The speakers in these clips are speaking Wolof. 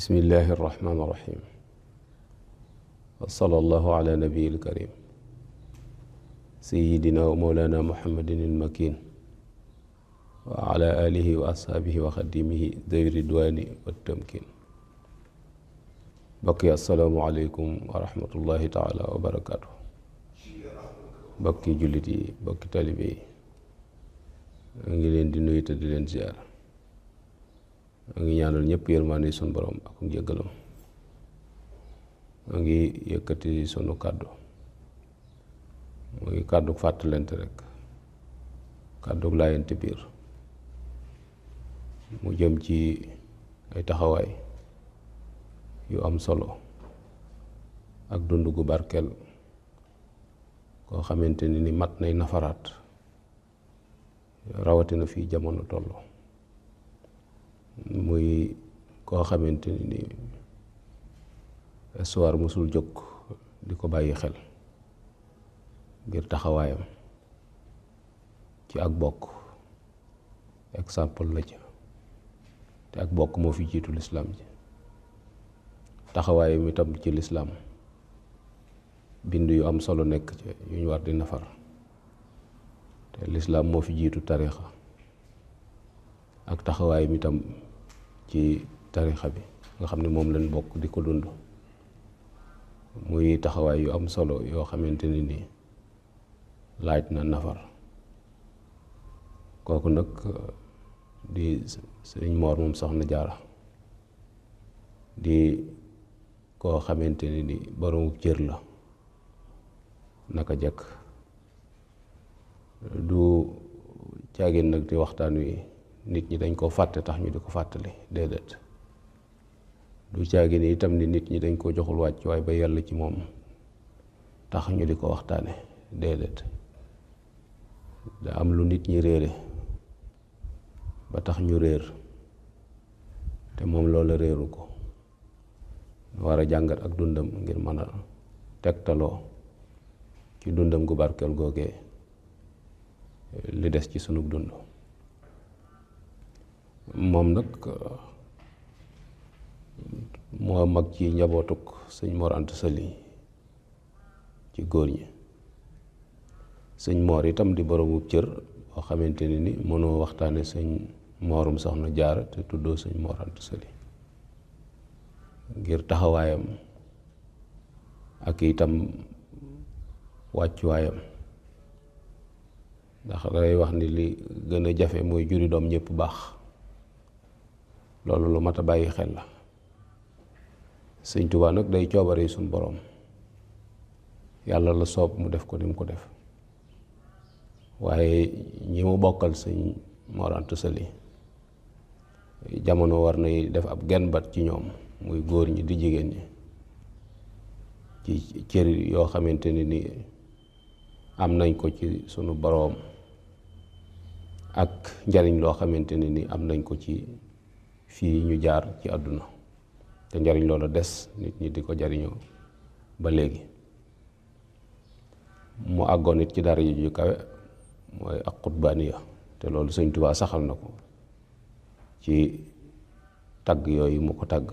bismillahi irrahmani irrahim wa sallallahu ala nabiyil karim sayidina wa mawlana muhammadin ilmakin wa ala alihi wa ashaabihi wa xadimihi dawi ridwani wa tamkin bokki assalaamu aleykum wa rahmatullahi taala wa barakaatu bokki jullit yi bokki talibe yi a ngi leen di nuyu te di leen ziyaar a ngi ñaanal ñëpp yërmaande sunu borom ak njëggalam a ngi yëkkati sunu kàddu muy kàddu fàttalante rek kàddu laayante biir mu jëm ci ay taxawaay yu am solo ak dund gu barkeel koo xamante ni mat nay nafaraat rawatina fii jamono tollu muy koo xamante ni histoire musul jóg di ko bàyyi xel ngir taxawaayam ci ak bokk exemple la ci te ak bokk moo fi jiitu lislaam ji taxawaayam itam ci lislaam bind yu am solo nekk ci yu ñu war di nafar te lislaam moo fi jiitu tarixa ak taxawaayam itam ci tarixa bi nga xam ne moom lañ bokk di ko dund muy taxawaay yu am solo yoo xamante ni nii laaj na nafar kooku nag di sëriñ Moor moom Soxna Jaara di koo xamante ni boroomu cër la naka jekk du caagin nag di waxtaan wi nit ñi dañ koo fàtte tax ñu di ko fàttali déedéet du caagin itam ni nit ñi dañ koo joxul wàcc waaye ba yàlla ci moom tax ñu di ko waxtaane déedéet da am lu nit ñi réere ba tax ñu réer te moom loola réeru ko war a jàngat ak dundam ngir mën a tegtaloo ci dundam gu barkeel googee li des ci sunug dund moom nag moo mag ci njabootuk sëñ Mor Anta Sali ci góor ñi sëñ Moor itam di boroomu cër boo xamante ni mënoo waxtaane sëñ Moorum Soxna Jaara te tuddoo sëñ Mor Anta Sali ngir taxawaayam ak itam wàccuwaayam ndax day wax ni li gën a jafe mooy juri doom ñëpp baax loolu lu mat a bàyyi xel la sëñ Tuubaa nag day coobare suñ boroom yàlla la soob mu def ko ni mu ko def waaye ñi mu bokkal sëñ Mor Anta Sali jamono war nay def ab genn bat ci ñoom muy góor ñi di jigéen ñi ci cër yoo xamante ni am nañ ko ci sunu boroom ak njariñ loo xamante ni am nañ ko ci fii ñu jaar ci àdduna te njariñ loola des nit ñi di ko jariñoo ba léegi mu àggoon it ci dara ju kawe mooy ak xutbaaniya te loolu sëñ Tuubaa saxal na ko ci tagg yooyu mu ko tagg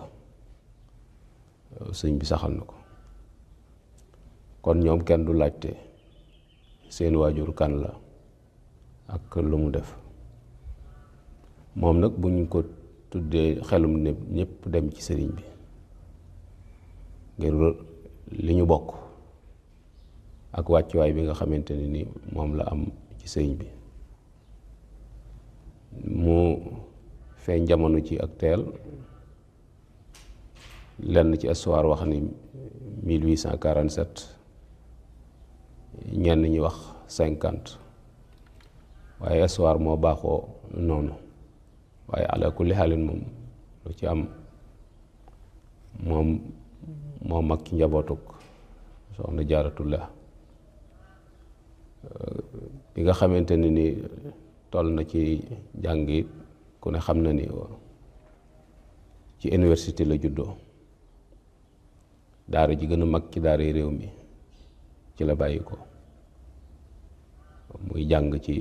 sëñ bi saxal na ko kon ñoom kenn du laajte seen waajur kan la ak lu mu def moom nag buñ ko tuddee xelum ne ñëpp dem ci sëriñ bi ngir li ñu bokk ak wàccuwaay bi nga xamante ni moom la am ci sëriñ bi mu feeñ jamono ci ak teel lenn ci histoire wax ni 1847 ñenn ñi wax 50 waaye histoire moo baaxoo noonu waaye ala kulli xaalin moom lu ci am moom moo mag ci njabootuk Soxna Jaaratullah bi nga xamante ni toll na ci jàng it ku ne xam na ni ci université la juddoo daara ji gën a mag ci daara réew mi ci la bàyyi ko muy jàng ci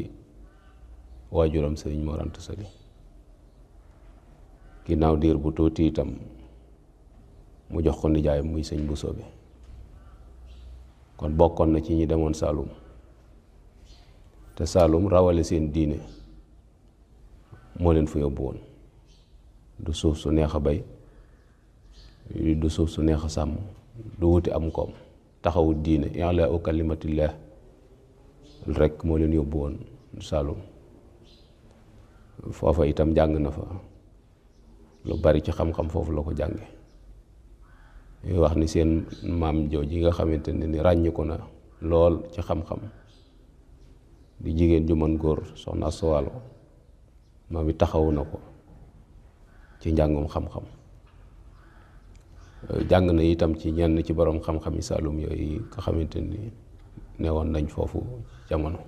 waajuram sëriñ Mor Anta Sali ginnaaw diir bu tuuti itam mu jox ko nijaayam muy sëñ Busoobe kon bokkoon na ci ñi demoon Saalum te Saalum rawale seen diine moo leen fa yóbbu woon du suuf su neex a bay du suuf su neex a sàmm du wuti am koom taxawu diine i'laa kalimatillah rek moo leen yóbbu woon Saalum foofa itam jàng na fa lu bari ci xam-xam foofu la ko jànge ñuy wax ni seen maam jooji nga xamante ne ni ràññiku na lool ci xam-xam di jigéen ju mën góor soxna Aswaalo moom it taxawu na ko ci njàngum xam-xam jàng na itam ci ñenn ci boroom xam-xam yi Saalum yooyu nga xamante ni newoon nañ foofu jamono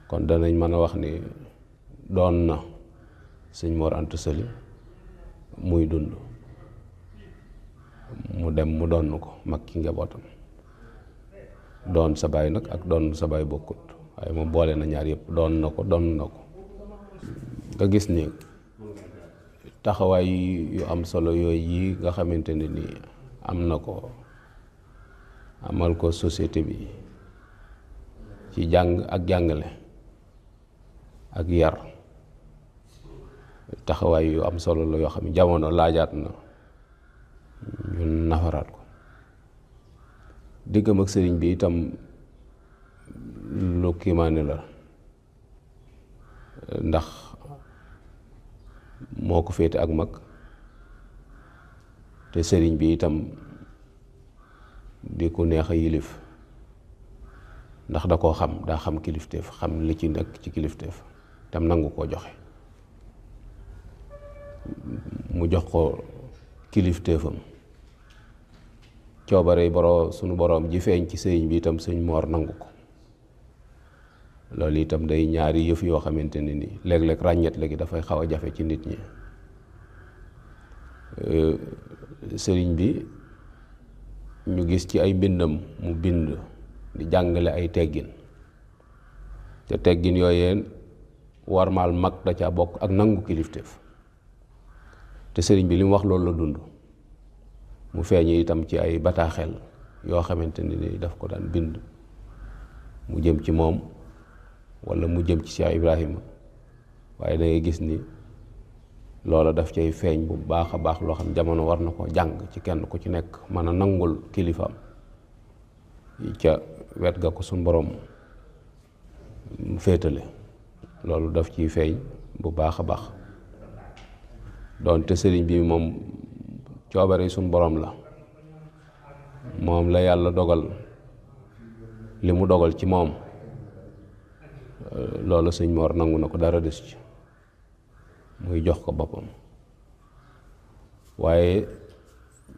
kon danañ mën a wax ni doon na sëñ Mor Anta Sali muy dund mu dem mu doon ko mag ki njabootam doon sa baay nag ak doon sa baay bokkut waaye moom boole na ñaar yëpp doon na ko nga gis ni taxawaay yu am solo yooyu yi nga xamante ne ni am na ko amal ko société bi ci jàng ak jàngale ak yar taxawaay yu am solo la yoo xam ne jamono laajaat na ñun nafaraat ko diggam ak sëriñ bi itam lu kiimaane la ndax moo ko féete ak mag te sëriñ bi itam di ku neex a yilif ndax da koo xam daa xam kilifteef xam li ci nekk ci kilifteef tam nangu koo joxe mu jox ko kilifteefam coobare sunu boroom ji feeñ ci sëriñ bi itam sëñ Moor nangu ko loolu itam day ñaari yëf yoo xamante ne ni léeg-léeg ràññet léegi dafay xaw a jafe ci nit ñi sëriñ bi ñu gis ci ay mbindam mu bind di jàngale ay teggin te teggin yooyeen warmaal mag da caa bokk ak nangu kilifteef te sëriñ bi li mu wax loolu la dund mu feeñi itam ci ay bataaxel yoo xamante ne ni daf ko daan bind mu jëm ci moom walla mu jëm ci Cheikh Ibrahima waaye da ngay gis ni loola daf cay feeñ bu baax a baax loo xam jamono war na ko jàng ci kenn ku ci nekk mën a nangul kilifaam ca wet ga ko suñ borom féetale loolu daf ciy feeñ bu baax a baax doonte sëriñ bi moom coobare suñ borom la moom la yàlla dogal li mu dogal ci moom loolu sëñ Mor nangu na ko dara des ci muy jox ko boppam waaye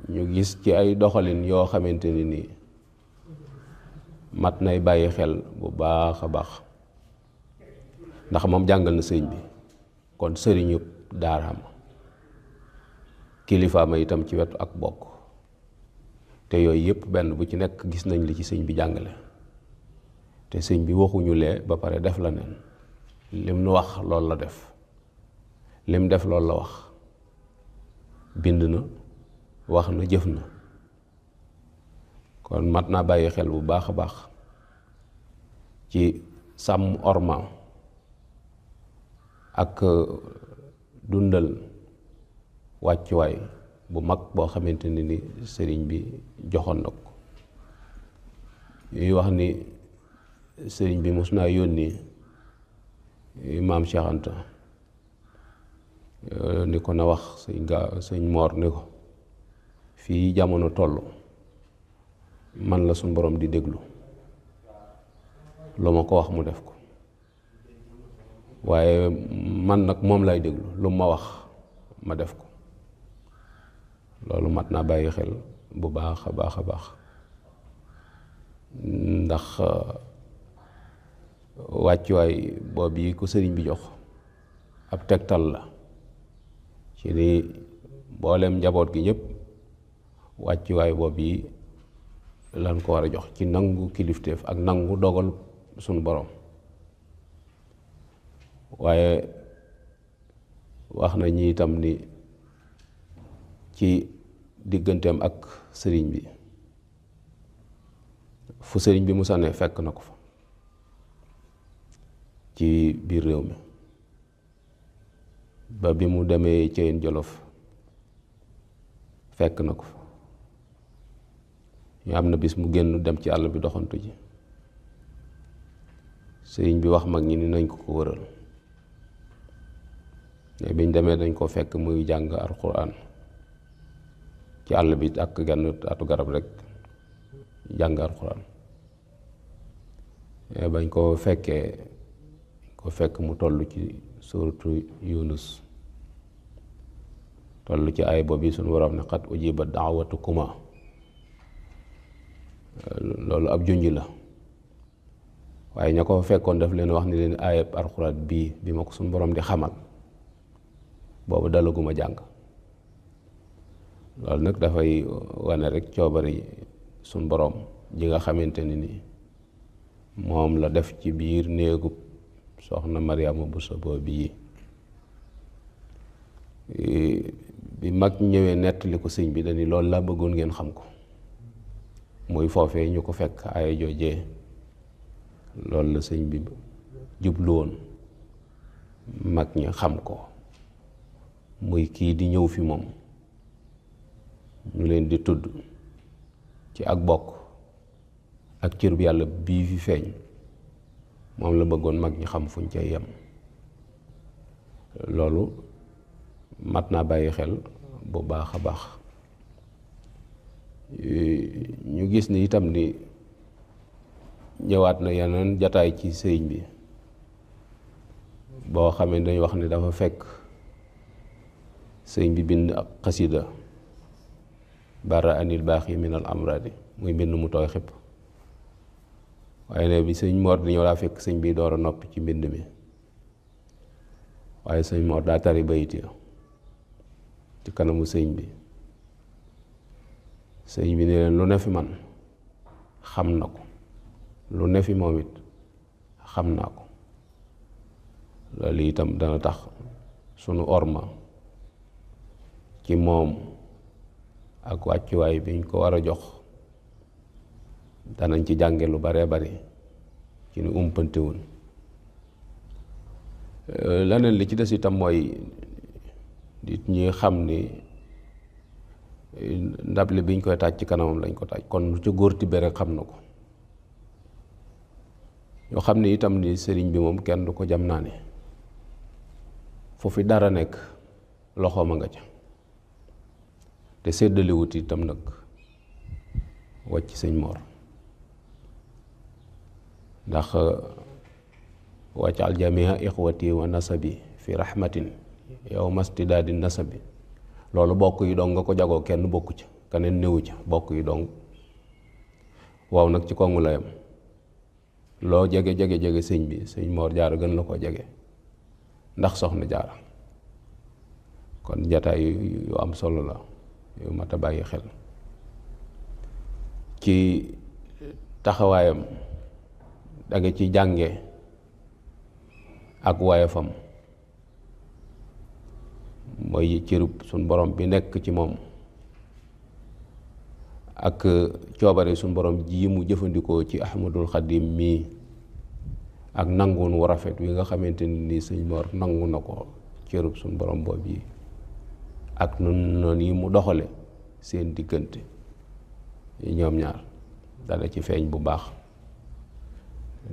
ñu gis ci ay doxalin yoo xamante ni nii mat nay bàyyi xel bu baax a baax ndax moom jàngal na sëriñ bi kon sëriñu daaraam kilifaama itam ci wetu ak bokk te yooyu yëpp benn bu ci nekk gis nañ li ci sëñ bi jàngale te sëñ bi waxuñu lee ba pare def la neen lim nu wax loolu la def lim def loolu la wax bind na wax na jëf na kon mat naa bàyyi xel bu baax a baax ci sàmm orma ak dundal wàccuwaay bu mag boo xamante ne ni sëriñ bi joxoon na ko ñuy wax ni sëriñ bi mos naa yónni maam Cheikh Anta ni ko na wax sëñ Moor ni ko fii jamono toll man la suñ borom di déglu lu ma ko wax mu def ko waaye man nag moom lay déglu lu ma wax ma def ko loolu mat naa bàyyi xel bu baax a baax a baax ndax wàccuwaay boobu yi ko sëriñ bi jox ab tegtal la ci ni mboolem njaboot gi ñëpp wàccuwaay boobu yi lan ko war a jox ci nangu kilifteef ak nangu dogal sunu borom waaye wax na ñi itam ni ci digganteem ak sëriñ bi fu sëriñ bi musa ne fekk na ko fa ci biir réew mi ba bi mu demee Ceyeen Jolof fekk na ko fa ñu am na bis mu génn dem ci àll bi doxantu ji sëriñ bi wax mag ñi ni nañ ko ko wëral ne biñ demee dañ ko fekk muy jàng alxuraan ci àll bi ak genn atu garab rek jàng alxuraan bañ ko fekk mu toll ci suuratu Yunus toll ci ay boobu suñu borom ne qad ujibat da'watukuma loolu ab junj la waaye ña ko fekkoon daf leen wax ni leen ayab alxuraan bii bi ma ko suñu borom di xamal boobu dalaguma jàng loolu nag dafay wane rek coobari suñu borom ji nga xamante ni moom la def ci biir néegub soxna Mariama Bousso bii bi mag ñëwee nettali ko sëñ bi dañi loolu laa bëggoon ngeen xam ko muy foofee ñu ko fekk ay joojee loolu la sëñ bi jublu woon mag ñi xam ko muy kii di ñëw fi moom ñu leen di tudd ci ak bokk ak cër bi yàlla bii fi feeñ moom la bëggoon mag ñi xam fuñ cay yem loolu mat naa bàyyi xel bu baax a baax ñu gis ni itam ni ñëwaat na yeneen jataay ci sëriñ bi boo xamee dañu wax ni dafa fekk sëriñ bi bind ak xasida bara anil baaxi min al amradi muy mbind mu tooy xëpp waaye ne bi sëñ Mor di ñëw daa fekk sëñ bi door a noppi ci mbind mi waaye sëñ Mor daa tari bayit ya ci kanamu sëñ bi sëñ bi ne leen lu ne fi man xam na ko lu ne fi moom it xam naa ko loolu itam dana tax sunu orma ci moom ak wàccuwaay biñ ko war a jox danañ ci jànge lu bare bari ci ni umpantewul leneen li ci des itam mooy nit ñi xam ni ndab li biñ koy taaj ci kanamam lañ ko taaj kon ca góor ti rek xam na ko ñoo xam ne itam ni sëriñ bi moom kenn du ko jam naa ne foofu dara nekk loxoom a nga ca te séddaliwut itam nag wàcc sëñ Mor ndax wàccal jamia ixwati wa nasabi fi rahmatin yow mastidaadi nasabi loolu bokk yi dong nga ko jagoo kenn bokku ca keneen néewu ca bokk yi dong waaw nag ci kongu layam loo jege sëñ bi sëñ Mor Jaara gën la ko jege ndax soxna Jaara kon jataay yu am solo la yu mat a bàyyi xel ci taxawaayam da nga ci jànge ak wayefam mooy cërub suñ borom bi nekk ci moom ak coobare suñ borom ji mu jëfandikoo ci Ahmadul Xadim mii ak nanguwun wu rafet wi nga xamante ni sëñ Mor nangu na ko cërub suñ borom boobu yi ak noonu yi mu doxale seen diggante ñoom ñaar dana ci feeñ bu baax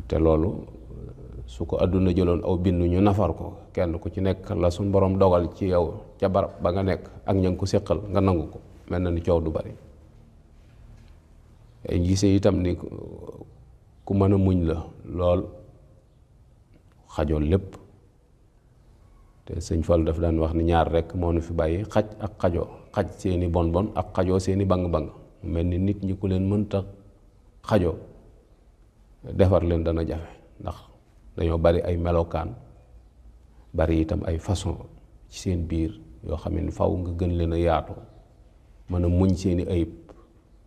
te loolu su ko àdduna jëloon aw bind ñu nafar ko kenn ku ci nekk la suñ borom dogal ci yow ca barab ba nga nekk ak ña ko séqal nga nangu ko mel na ni coow du bari ay gisee itam ni ku mën a muñ la lool xajoon lépp te sëñ Fall daf daan wax ni ñaar rekk moo nu fi bàyyi xaj ak xajoo xaj seeni bon bon ak xajoo seeni bang-bang mu mel ni nit ñi ku leen mënta xajoo defar leen dana jafe ndax dañoo bari ay melokaan bari itam ay façon ci seen biir yoo xam ne faw nga gën leen a yaatu mën a muñ seeni ayib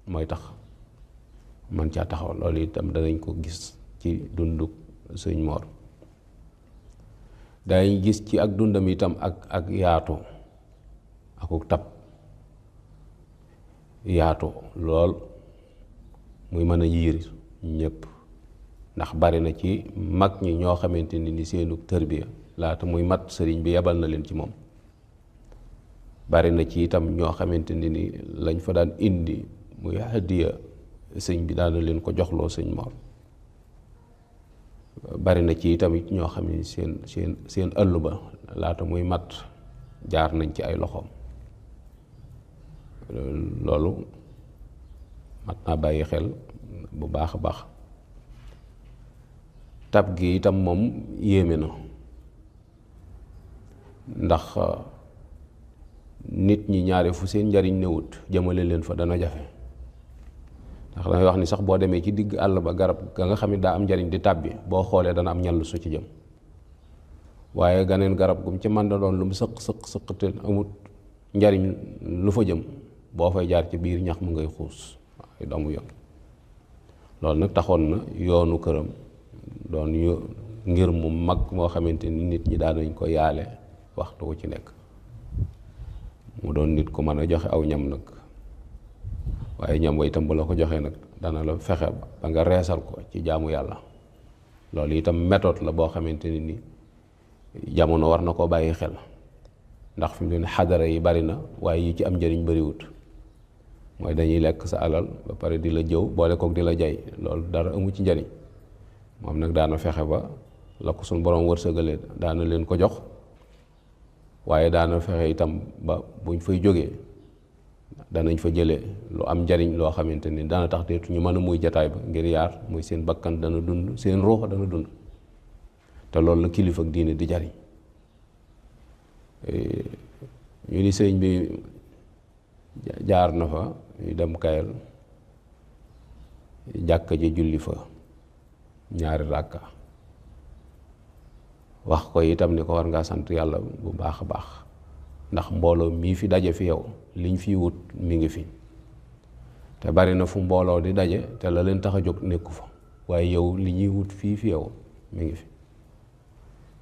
mooy tax man caa taxaw loolu itam danañ ko gis ci dundu sëñ Mor dañ gis ci ak dundam itam ak yaatu akuk tab yaatu lool muy mën a yiir ñëpp, ndax bari na ci mag ñi ñoo xamante ni seenu tërbiya laata muy mat sëriñ bi yebal na leen ci moom. bari na ci itam ñoo xamante ni lañ fa daan indi muy hadiya sëñ bi daan na leen ko joxloo sëñ Mor. bari na ci itam ñoo xam ne seen ëllu ba laata muy mat jaar nañ ci ay loxoom. loolu mat naa bàyyi xel bu baax a baax. tab gi itam moom yéeme na, ndax nit ñi ñaare fu seen njariñ newut jëmale leen fa dana jafe. ndax damay wax ni sax boo demee ci digg àll ba garab ga nga xam ne daa am njariñ di tàbbi boo xoolee dana am ñall su ci jëm, waaye ganeen garab gum ci mën da doon lu mu sëq te amut njariñ lu fa jëm boo fay jaar ci biir ñax mu ngay xuus ay doomu yoon. loolu nag taxoon na yoonu këram doon ngir mu mag moo xamante ni nit ñi daan nañ ko yaale waxtu wu ci nekk. mu doon nit ku mën a joxe aw ñam nag, waaye ñam wa itam bu la ko joxee nag dana la fexe ba nga reesal ko ci jaamu yàlla. loolu itam méthode la boo xamante ni jamono war na koo bàyyi xel, ndax fi mu ne xadara yi bari na waaye yi ci am njëriñ bariwut. mooy dañuy lekk sa alal ba pare di la jëw boole kook di la jay, loolu dara amu ci njëriñ. moom nag daana fexe ba la ko suñ borom wërsëgalee daana leen ko jox, waaye daana fexe itam ba buñ fay jógee danañ fa jëlee lu am njariñ loo xamante ni dana tax teetu ñu mën a muy jataay ba ngir yaar muy seen bakkan dana dund, seen ruux dana dund. te loolu la kilifa ak diine di jariñ. ñu ni sëñ bi jaar na fa ñu dem Kayel jàkka ji julli fa ñaari ràkka, wax ko itam ni ko war ngaa sant yàlla bu baax a baax, ndax mbooloo mii fi daje fi yow liñ fi wut mi ngi fi. te bari na fu mbooloo di daje te la leen tax a jóg nekku fa, waaye yow li ñuy wut fii fi yow mi ngi fi.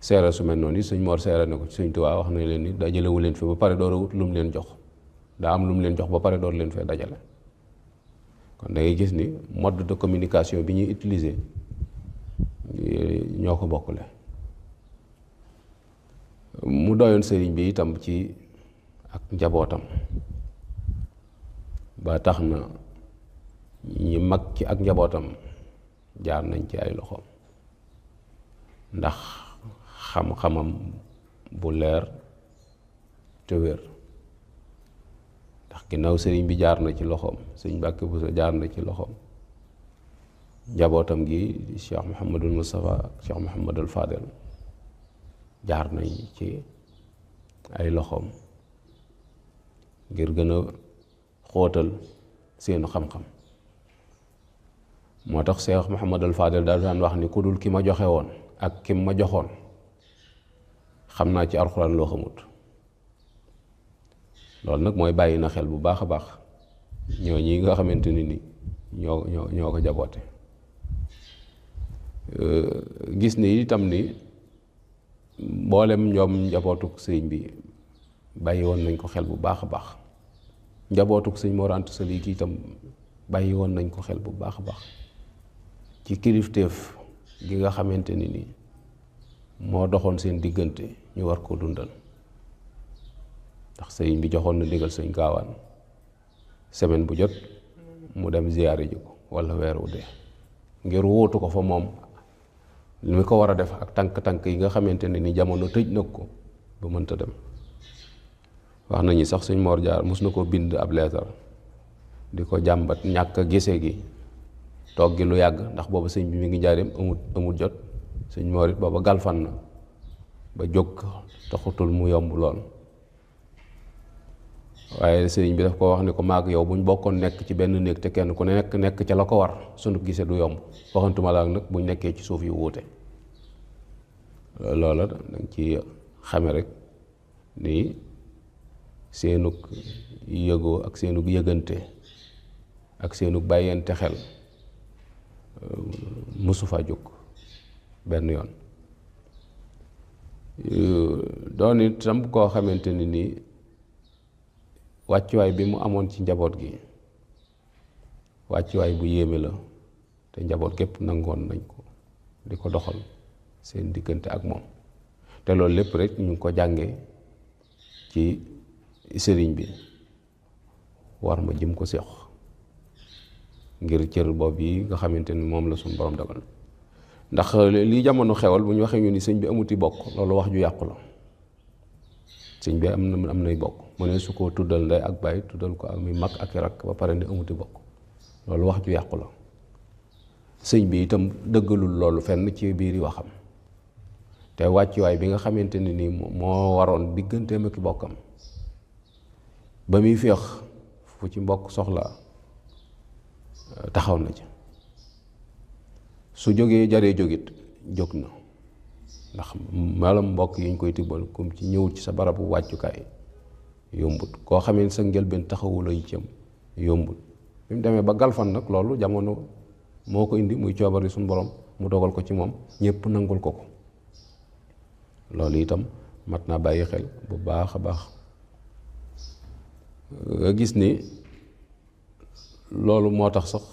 seere su mel noonu yi sëñ Mor seere ne ko ci Sëñ Tuubaa wax na leen ni dajalewu leen fi ba pare door a wut lu mu leen jox, daa am lu mu leen jox ba pare door leen fee dajale. kon da ngay gis ni mode de communication bi ñuy utiliser ñoo ko bokkule. mu doyoon sëriñ bi itam ci ak njabootam ba tax na ñi mag ci ak njabootam jaar nañ ci ay loxoom, ndax xam-xamam bu leer te wér. ndax ginnaaw sëriñ bi jaar na ci loxoom, sëriñ Mbàkke Buso jaar na ci loxoom, njabootam gi Cheikh Mouhamadul Moustapha ak Cheikh Mouhamadul Fadel jaar nañ ci ay loxoom ngir gën a xóotal seenu xam-xam. moo tax Cheikh Mouhamadul Fadel daal daan wax ni ku dul ki ma joxe woon ak kim ma joxoon xam naa ci alxuraan loo xamut. loolu nag mooy bàyyi na xel bu baax a baax ñi nga xamante ni ñoo ko jaboote. gis ni itam ni mboolem ñoom njabootuk sëñ bi bàyyi woon nañ ko xel bu baax a baax. njabootuk sëñ Mor Anta Sali gi itam bàyyi woon nañ ko xel bu baax a baax ci kilifteef gi nga xamante ni moo doxoon seen diggante ñu war ko dundal. ndax sëriñ bi joxoon na ndigal sëñ Gaawaan semaine bu jot mu dem ziyaare ji ko walla weer wu dee ngir wóotu ko fa moom li mu ko war a def ak tànk-tànk yi nga xamante ne ni jamono tëj nag ko ba mënta dem. wax nañu sax sëñ Mor Jaar mos na ko bind ab leetar di ko jàmbat ñàkk a gise gi toog gi lu yàgg, ndax booba sëñ bi mi ngi njaareem amut jot. sëñ Mor it booba galfan na ba jóg taxutul mu yomb lool, waaye sëriñ bi daf ko wax ni ko maag yow buñ bokkoon nekk ci benn néeg te kenn ku nekk ca la ko war sunu gisee du yomb, waxantuma la nag buñ nekkee ci suuf yu wuute. loola danga ci xame rek ni seenug yëgoo ak seenug yëgante ak seenug bàyyente xel mësu fa jóg benn yoon. doon itam koo xamante ni wàccuwaay bi mu amoon ci njaboot gi wàccuwaay bu yéeme la te njaboot gépp nangoon nañ ko di ko doxal seen diggante ak moom te loolu lépp rek ñu ngi ko jànge ci sëriñ bi war ma jëm ko seex ngir cër boobu yi nga xamante ni moom la suñu borom dogal ndax lii jamono xewal bu ñu waxee ñu ni sëñ bi amuti bokk loolu wax ju yàqu la sëñ bi am nay bokk mu ne su ko tuddal ndey ak baay tuddal ko ak mi mag ak rakk ba pare ne amuti bokk loolu wax ju yàqu la sëñ bi itam dëggalul loolu fenn ci biir yi waxam te wàccuwaay bi nga xamante ne ni moo waroon digganteem ak bokkam ba muy féex fu ci mbokk soxla taxaw na ci su jógee jaree jógit jóg na ndax malam mbokk yi ñu koy tibbal comme ci ñëwul ci sa barabu wàccukaay yombut koo xamee sa njëlbeen taxawula cam yombut bi mu demee ba galfan nag loolu jamono moo ko indi muy coobari suñu borom mu dogal ko ci moom ñëpp nangul ko ko loolu itam mat naa bàyyi xel bu baax a baax nga gis ni loolu moo tax sax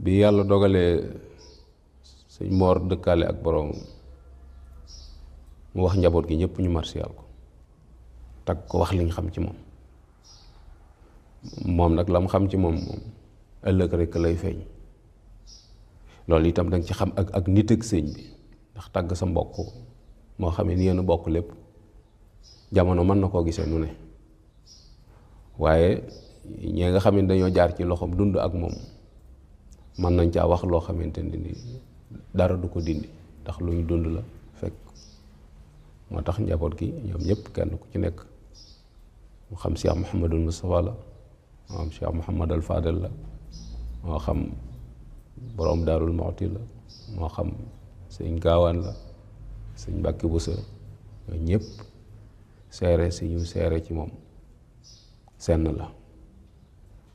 bi yàlla dogalee sëñ Moor dëkkaale ak borom mu wax njaboot gi ñëpp ñu marsiyaal ko tag ko wax li nga xam ci moom nag la mu xam ci moom ëllëg rek lay feeñ loolu itam danga ci xam ak nit ak sëñ bi ndax tàgg sa mbokk moo xam ne yéen a bokk lépp jamono mën na koo gisee nu ne waaye ñee nga xam ne dañoo jaar ci loxoom dund ak moom mën nañ caa wax loo xamante ni dara du ko dindi ndax lu ñu dund la fekk moo tax njaboot gi ñoom ñëpp kenn ku ci nekk mu xam Cheikh Mouhamadul Moustapha la moo xam Cheikh Mouhamadul Fadel la moo xam borom Daarul Muxti la moo xam sëñ Gaawaan la sëñ Mbàkke Buso ñooñu ñëpp seere si ñu seere ci moom senn la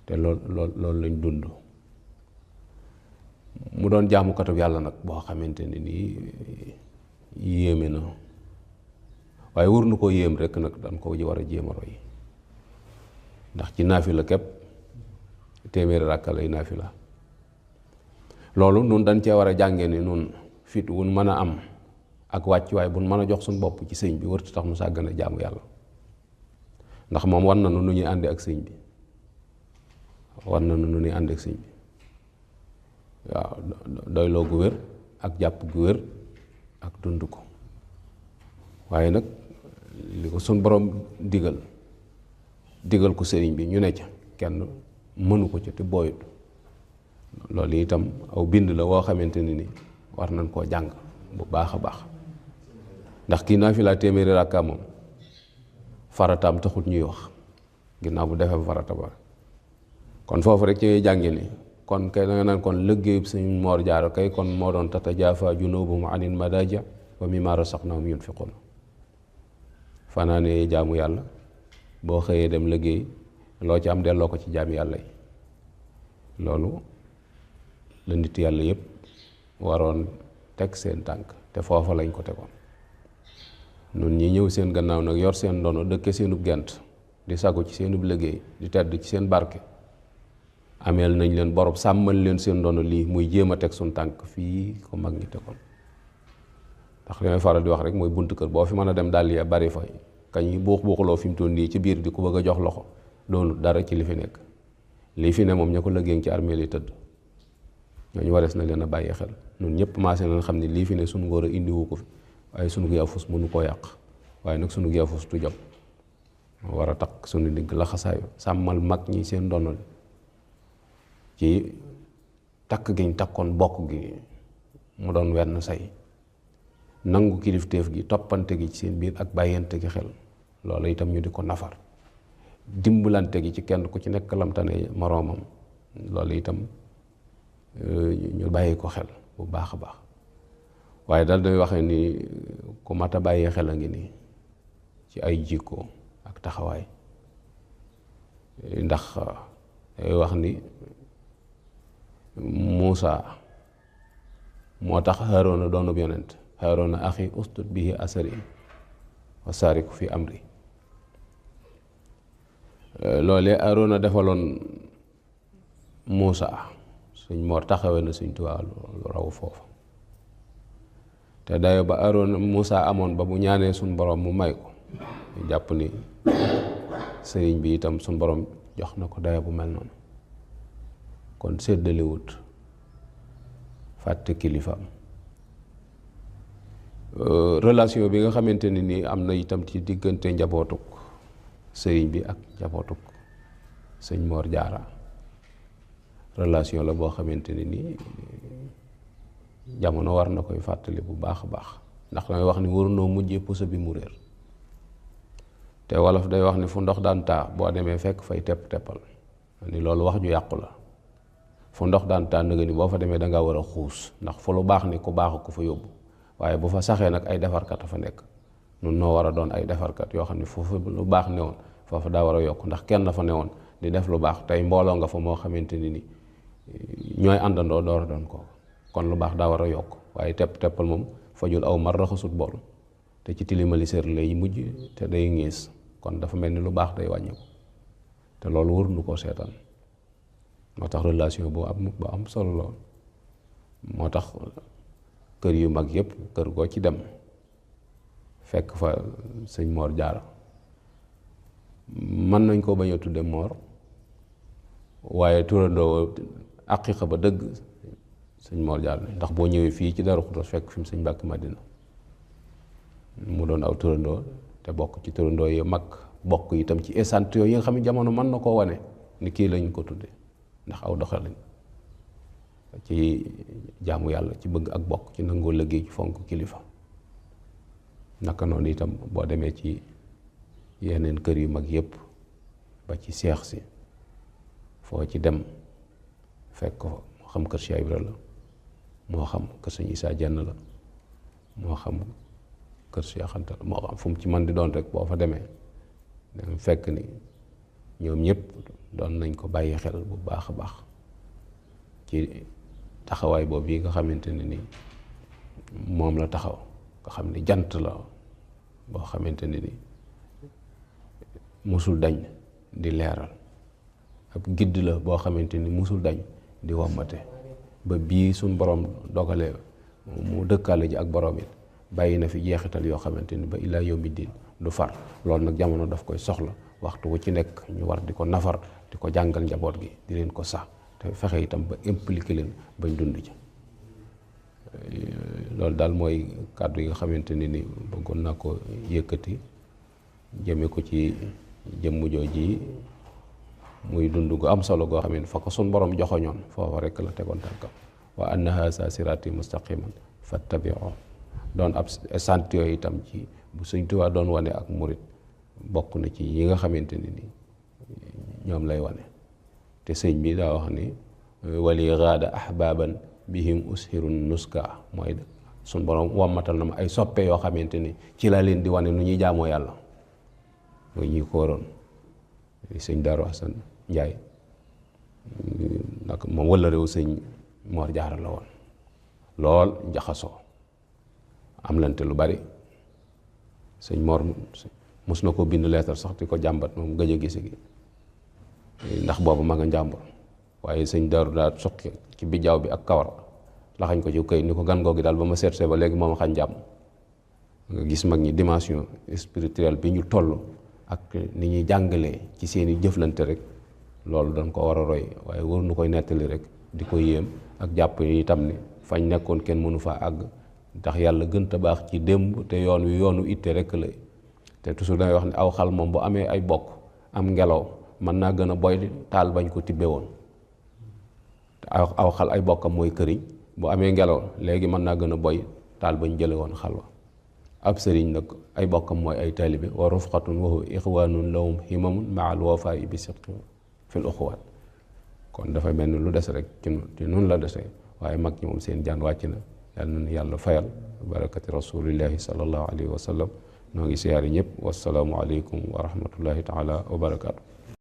te loolu lañ dund mu doon jaamukatub yàlla nag boo xamante ne nii yéeme na waaye wër na koo yéem rek nag dañ ko war a jéem a roy ndax ci naafila képp téeméeri ràkka lay naafila loolu nun dañ cee war a jàngee ni nun fit wun mën a am ak wàccuwaay buñ mën a jox suñ bopp ci sëñ bi wërtu tax nu sàggane jaamu yàlla ndax moom war na nu ñuy àndi ak sëñ bi war na nu ñuy àndi ak sëñ bi waaw doyloo gu wér ak jàpp gu wér ak dund ko waaye nag li ko suñ borom digal ko sëriñ bi ñu ne ca kenn mënu ko ca te booyut loolu itam aw bind la woo xamante ni war nañ koo jàng bu baax a baax ndax kii naafila téeméeri rakka moom farataam taxut ñuy wax ginnaaw bu defee farata ba kon foofu rek ci ngay jànge ni kon kay da nga naan kon liggéeyub Sëñ Moor Jaara kay kon moo doon tatajaafa junubuhum anil madaaji wa mimmaa razaqnaahum yunfiquun fanaanee jaamu yàlla boo xëyee dem liggéey loo ci am delloo ko ci jaami yàlla yi loolu la nit yàlla yépp waroon teg seen tànk te foofa lañ ko tegoon nun ñi ñëw seen gannaaw nag yor seen ndono dëkke seenub gent di sagu ci seenub liggéey di tedd ci seen barke ameel nañ leen borob sàmmal leen seen ndono lii muy jéem a teg suñ tànk fii ko mag ñi tegoon ndax li may faral di wax rek mooy buntu kër boo fi mën a dem dàll ya bari fa kañ buux buuxuloo fi mu toll nii ci biir di ku bëgg a jox loxo doonut dara ci li fi nekk lii fi ne moom ña ko liggéey ci armée li tëdd ñooñu warees na leen a bàyyi xel ñun ñëpp maase nañ xam ne lii fi ne sunu ngóor a indiwu ko fi waaye sunu yaafus mënu koo yàq waaye nag sunu yaafus tu jot war a takk sunu ndigg la xasaayu sàmmal mag ñi seen ndonol ci takk giñ takkoon bokk gi mu doon wenn say nangu kilifteef gi toppante gi ci seen biir ak bàyyante gi xel loolu itam ñu di ko nafar dimbalante gi ci kenn ku ci nekk lamtane moroomam loolu itam ñu bàyyi ko xel bu baax a baax waaye dal day waxe ni ku mat a bàyyi xel a ngi nii ci ay jikko ak taxawaay ndax day wax ni Muusa moo tax Haaruna doonub yonent Haaruna axi ustut bihi asari wa saariku fi amri loolee Haaruna defaloon Muusa sëñ Mor taxawe na sëñ Tuubaa lu raw foofu te dayo ba Aaroona Muusa amoon ba bu ñaanee suñ borom mu may ko ñu jàpp ni sëriñ bi itam suñ borom jox na ko dayo bu mel noonu kon séddalewut fàtte kilifaam relation bi nga xamante ni nii am na itam ci diggante njabootuk sëriñ bi ak njabootuk sëñ Mor Jaara relation la boo xamante ni nii jamono war na koy fàttali bu baax a baax ndax damay wax ni warunoo mujjee puso bi mu réer te wolof day wax ni fu ndox daan taa boo demee fekk fay tepp-teppal ni loolu wax ju yàqu la fu ndox daan taa nga ni boo fa demee dangaa war a xuus ndax fu lu baax ni ku baax ku fa yóbbu waaye bu fa saxee nag ay defarkat a fa nekk nun noo war a doon ay defarkat yoo xam ne foofu lu baax newoon foofu daa war a yokk ndax kenn fa newoon di def lu baax tey mbooloo nga fa moo xamante ni ñooy àndandoo door a doon ko kon lu baax daa war a yokk waaye tepp-teppal moom fajul aw mar raxasut bool te ci tilimali sër lay mujj te day ngiis kon dafa mel ni lu baax day wàññi ko te loolu wër nu koo seetaan moo tax relation bu am solo lool moo tax kër yu mag yëpp kër goo ci dem fekk fa sëñ Mor Jaara mën nañ koo bañ a tudde Mor waaye turandoo aqiqa ba dëgg sëñ Mor Jaara ndax boo ñëwee fii ci Daaru Xudoos fekk fi mu sëñ Mbàkke Madina mu doon aw turandoo te bokk ci turandoo yi mag bokk itam ci échantillon yi nga xam ne jamono mën na koo wane ni kii lañ ko tudde ndax aw doxe lañ ci jaamu yàlla ci bëgg ak bokk ci nangoo liggéey ci fonk kilifa naka noonu itam boo demee ci yeneen kër yu mag yépp ba ci seex si foo ci dem fekk ko moo xam kër Cheikh Ibra la moo xam kër sëñ Isaa Jenn la moo xam kër Cheikh Anta la moo xam fu mu ci man di doon rek boo fa demee danga fekk ni ñoom ñëpp doon nañ ko bàyyi xel bu baax a baax ci taxawaay boobu yi nga xamante ne ni moom la taxaw nga xam ni jant la boo xamante ne ni musul dañ di leeral ab gidd la boo xamante ni musul dañ di wommate ba bii suñ borom dogalee mu dëkkaale ji ak borom it bàyyi na fi jeexital yoo xamante ni ba ilaa yawmi diin du far loolu nag jamono daf koy soxla waxtu wu ci nekk ñu war di ko nafar di ko jàngal njaboot gi di leen ko sax te fexe itam ba impliqué leen bañ dund ci loolu daal mooy kàddu yi nga xamante ni bëggoon naa ko yëkkati jëme ko ci jëmm jooji muy dund gu am solo goo xam ne fa ko sun borom joxoñoon foofa rekk la tegoon tànkam wa anna haza sirati mustaqiman fattabi'u doon ab sant yooyu itam ci bu Sëñ Tuubaa doon wane ak murit bokk na ci yi nga xamante ni ñoom lay wane te sëñ bi daa wax ni wali gaada ahbaban bihim ushirun nuska mooy sun borom wammatal na ma ay soppe yoo xamante ni ci la leen di wane nu ñuy jaamoo yàlla mooy ñuy kóoroon sëñ Daaru Asan Njaay nag moom wala réew sëñ Mor Jaara la woon lool njaxasoo am lante lu bari sëñ Mor mos na ko bind leetar sax di ko jàmbat moom gëj a gise gi ndax boobu ma nga njàmbur waaye sëñ Daaru daa suqi ci bijaaw bi ak kawar laxañ ko ci këy ni ko gan googi daal ba ma seetsee ba léegi moom xañ jàmm nga gis mag ñi dimension spirituelle bi ñu toll ak ni ñuy jàngalee ci seeni jëflante rek loolu dañ ko war a roy waaye war nu koy nettali rek di ko yéem ak jàpp yi itam ni fañ nekkoon kenn mënu faa àgg ndax yàlla gën a baax ci démb te yoon wi yoonu itte rek la te toujours dangay wax ne aw xal moom bu amee ay bokk am ngelaw mën naa gën a boy taal bañ ko tibbe woon te aw xal ay bokkam mooy këriñ bu amee ngelaw léegi mën naa gën a boy taal bañ jële woon xal wa ab sëriñ nag ay bokkam mooy ay taalibe wa rufqatun wa ixwanun lahum himamun maal wafaai bi sidqi fil uxuwaat kon dafay mel ni lu des rek ci nun la desee waaye mag ñi moom seen jaan wàcc na yàlla na yàlla fayal barakati rasulillahi sallallahu alayhi wa sallam noo ngi siyaari ñëpp wasalaamu aleykum wa rahmatullahi taala wa barakaatu